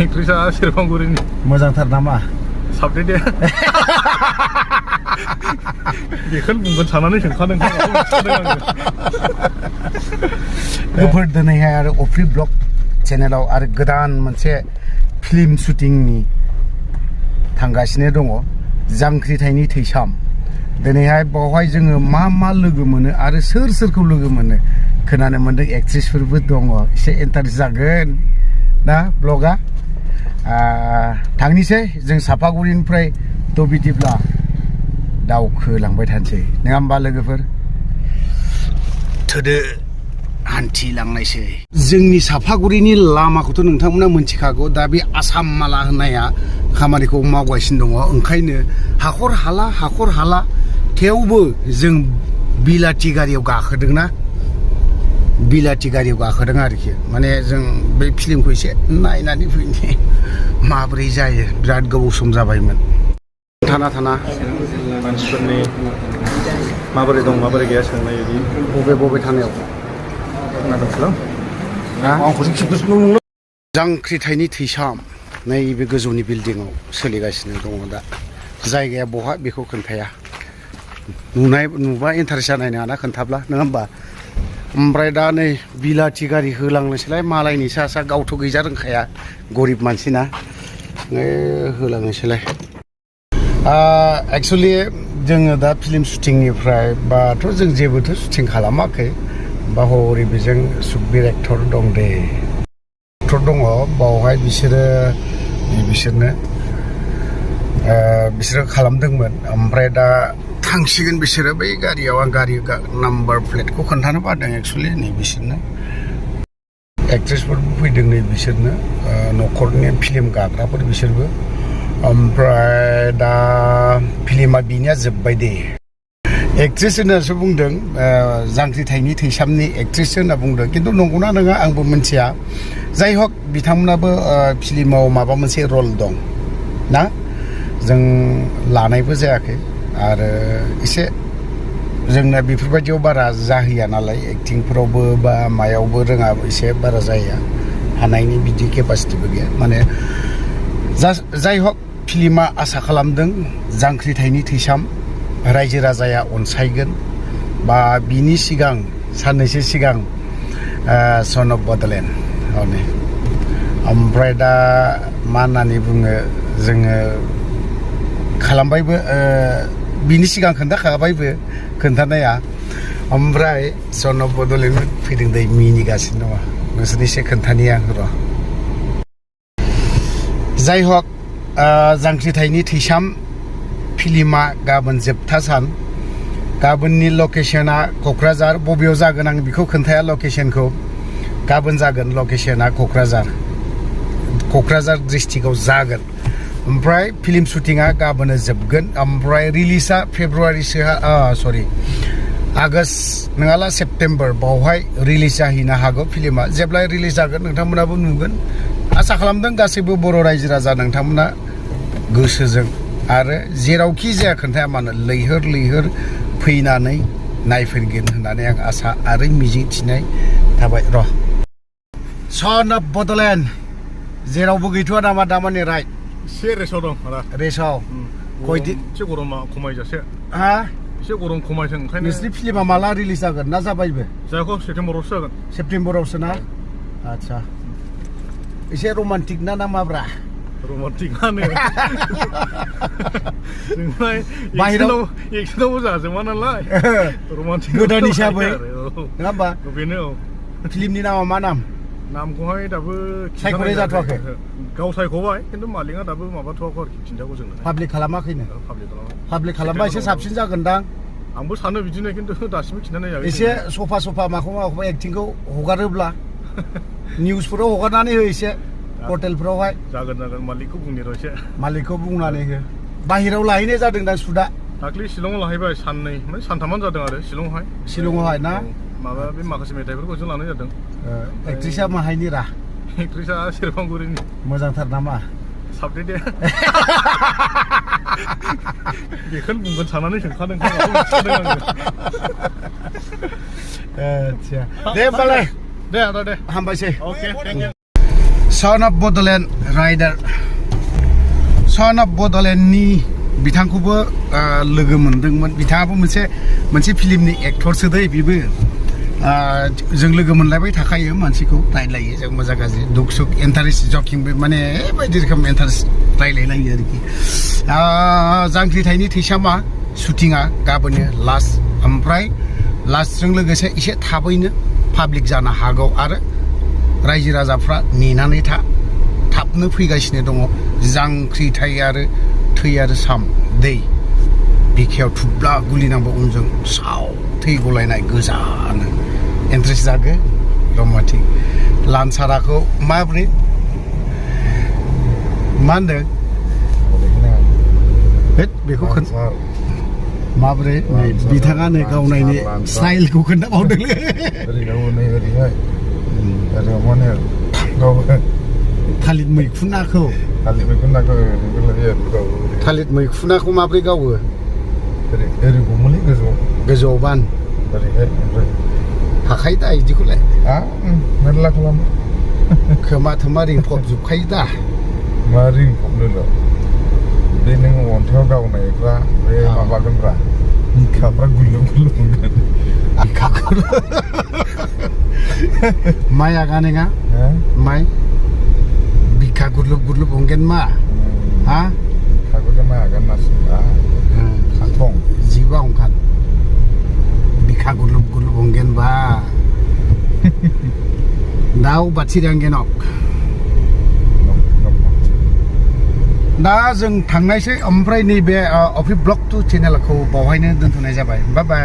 एक्ट्रिसा सेरफांगुरिनि मोजांथार नामा साबदे दे बेखौनो बुंगोन साननानै सोंखादों गोफोर दिनैहाय आरो अफ्रि ब्लग चेनेलाव आरो गोदान मोनसे फिल्म शुटिंनि थांगासिनो दङ जांख्रिथायनि थैसाम दिनैहाय बावहाय जोङो मा लोगो मोनो आरो सोर सोरखौ लोगो मोनो खोनानो मोनदों एक्ट्रिसफोरबो दङ एसे इन्टारेस्ट जागोन ना ब्लगा थांनिसै जों सापागुरिनिफ्राय थ' बिदिब्ला दावखोलांबाय थानोसै नङा होमबा लोगोफोर थोदो हान्थिलांनायसै जोंनि सापागुरिनि लामाखौथ' नोंथांमोना मिथिखागौ दा बे आसाम माला होननाया खामानिखौ मावगासिनो दङ ओंखायनो हाखर हाला थेवबो जों बिलाथि गारियाव गाखोदोंना बिलाथि गारियाव गाखोदों आरोखि माने जों बे फिल्मखौ एसे नायनानै फैनि माबोरै जायो बिराद गोबाव सम जाबायमोन थाना मानसिफोरनि माबोरै दं माबोरै गैया सोंनाय बिदि बबे थानायाव जांख्रिथायनि थैसाम नैबे गोजौनि बिल्डिंआव सोलिगासिनो दङ दा जायगाया बहा बेखौ खोन्थाया नुबा इन्टारेस्ट जानाय नङाना खोन्थाब्ला नङा होमबा ओमफ्राय दा नै बिलाथि गारि होलांनोसैलाय मालायनि सा गावथ' गैजा रोंखाया गरिब मानसिना होलांनोसैलाय एक्सुवेलि जोङो दा फिल्म शुटिंनिफ्राय बाथ' जों जेबोथ' शुटिं खालामाखै बा हरै बेजों सुकबिर एक्टर दं दे एक्टर दङ बावहाय बिसोरो खालामदोंमोन ओमफ्राय दा थांसिगोन बिसोरो बै गारियाव आं गारि नाम्बार प्लेटखौ खोन्थानो बादों एक्सुवेलि नै बिसोरनो एक्ट्रेसफोरबो फैदों नै बिसोरनो न'खरनि फिल्म गाग्राफोर बिसोरबो ओमफ्राय दा फिल्मा बिनिया जोब्बाय दे एक्ट्रेस होननासो बुंदों जांख्रिथायनि थैसामनि एक्ट्रेस होनना बुंदों खिन्थु नंगौना नङा आंबो मिथिया जाय हक बिथांमोनाबो फिल्माव माबा मोनसे रल दं ना जों लानायबो जायाखै आरो एसे जोंना बेफोरबायदियाव बारा जाहैया नालाय एक्टिंफोरावबो बा मायावबो रोङा एसे बारा जाहैया हानायनि बिदि केपासिटिबो गैया माने जाय हक फिल्मा आसा खालामदों जांख्रिथायनि थैसाम रायजो राजाया अनसायगोन बा बिनि सिगां साननैसो सिगां सन अफ बड'लेण्ड हनै ओमफ्राय दा मा होननानै बुङो जोङो खालामबायबो बिनि सिगां खोन्थाखाबायबो खोन्थानाया ओमफ्राय सन अफ बड'लेण्ड फैदों दै मिनिगासिनो दङ नोंसोरनि एसे खोन्थानिया र' जाय हक जांख्रिथायनि थैसाम फिल्मा गाबोन जोबथा सान गाबोननि लकेसना क'क्राझार बबेयाव जागोन आं बेखौ खोन्थाया लकेसनखौ गाबोन जागोन लकेसना क'क्राझार डिस्ट्रिक्टआव जागोन ओमफ्राय फिल्म शुटिंआ गाबोन जोबगोन ओमफ्राय रिलिजआ आगस्ट नङाला सेप्तेम्बर बावहाय रिलिज जाहैनो हागौ फिल्मा जेब्ला रिलिज जागोन नोंथांमोनाबो नुगोन आसा खालामदों गासैबो बर' रायजो राजा नोंथांमोना गोसोजों आरो जेरावखि जाया खोन्थाया मानो लैहोर फैनानै नायफैगोन होननानै आं आसा आरो मिजिं थिनाय थाबाय र' सन अफ बड'लेण्ड जेरावबो गैथ'वा नामा दामानि राइट एसे रेसाव दं रेसाव एसे गरमा खमायजासे हा एसे गरम खमायथों ओंखायनो नोंसिनि फिल्मा माला रिलिज जागोन ना जाबायबो जायखौ सेप्तेम्बरावसो जागोन सेप्तेम्बरावसो ना आदसा एसे रमान्टिक ना माब्रा रमान्टिकआनो बाहेराव एक्सनावबो जाजोबा नालाय रमान्टिक गोदान हिसाबै नङा होमबा बेनो फिल्मनि नामा मा नामखौहाय दाबो सायख'नाय जाथ'वाखै गाव सायख'बाय खिन्थु मालिकआ दाबो माबाथ'वाखै आरोखि खिन्थागौ जोंनो पाब्लिक खालामाखैनो पाब्लिक खालामबा एसे साबसिन जागोनदां आंबो सानो बिदिनो खिन्थु दासिमबो खिन्थानाय जायाखै एसे सफा माखौबा एक्टिंखौ हगारोब्ला निउसफोराव हगारनानै हो एसे पर्टेलफोरावहाय जागोन मालिकखौ बुंनि र' एसे मालिकखौ बुंनानै हो बाहेरायाव लाहैनाय जादों दा सुदा दाख्लि शिलंआव लाहैबाय साननै माने सानथामानो जादों आरो शिलंआवहाय ना माबा बे माखासे मेथाइफोरखौ जों लानाय जादों एक्ट्रिसा माहायनि रा एक्ट्रिसा सेरफांगुरिनि मोजांथार नामा साबदे दे बेखौनो बुंगोन साननानै सोंखादों आतसा दे होमबालाय दे आदा दे हामबायसै अके सन अफ बड'लेण्ड राइडार सन अफ बड'लेण्डनि बिथांखौबो लोगो मोनदोंमोन बिथाङाबो मोनसे फिल्मनि एक्टरसो दै बिबो जों लोगो मोनलायबाय थाखायो मानसिखौ रायलायो जों मोजां गाज्रि दुख सुख इन्टारेस्ट जकिंबो माने बायदि रोखोम इन्टारेस्ट रायलायलायो आरोखि जांख्रिथायनि थैसामा सुटिंआ गाबोनो लास्ट ओमफ्राय लास्टजों लोगोसे एसे थाबैनो पाब्लिक जानो हागौ आरो रायजो राजाफ्रा नेनानै थाबनो फैगासिनो दङ जांख्रिथाय आरो थै आरो साम दै बिखायाव थुब्ला गुलि नांबा उनजों साव थै गलायनाय गोजानो इन्ट्रेस्ट जागो रमान्टिक लानसाराखौ माबोरै मा होनदों बेखौ माबोरै बिथाङा नै गावनायनि स्टाइलखौ खोन्थाबावदोंलै थालिर मैखुनाखौ माबोरै गावो गोजौआव बान हाखायो दा बिदिखौलाय मेरला खालामो खोमा थोमा रिंफबजोबखायो दा मा रिंफबनो बे नों अन्थायाव गावनायफ्रा बे माबागोनब्रा बिखाफ्रा गुलुं मोनगोन माइ आगानेङा माइ बिखा गुरलुब हंगेन मा हा बिखाखौ माइ आगान नासिनबा खाथं जिबा हंखान बिखा गुरलुब हंगेन बा दाउ बाथि रांगेनक दा जों थांनायसै ओमफ्राय नैबे अफि ब्लग 2 चेनेलखौ बावहायनो दोनथ'नाय जाबाय बाय बाय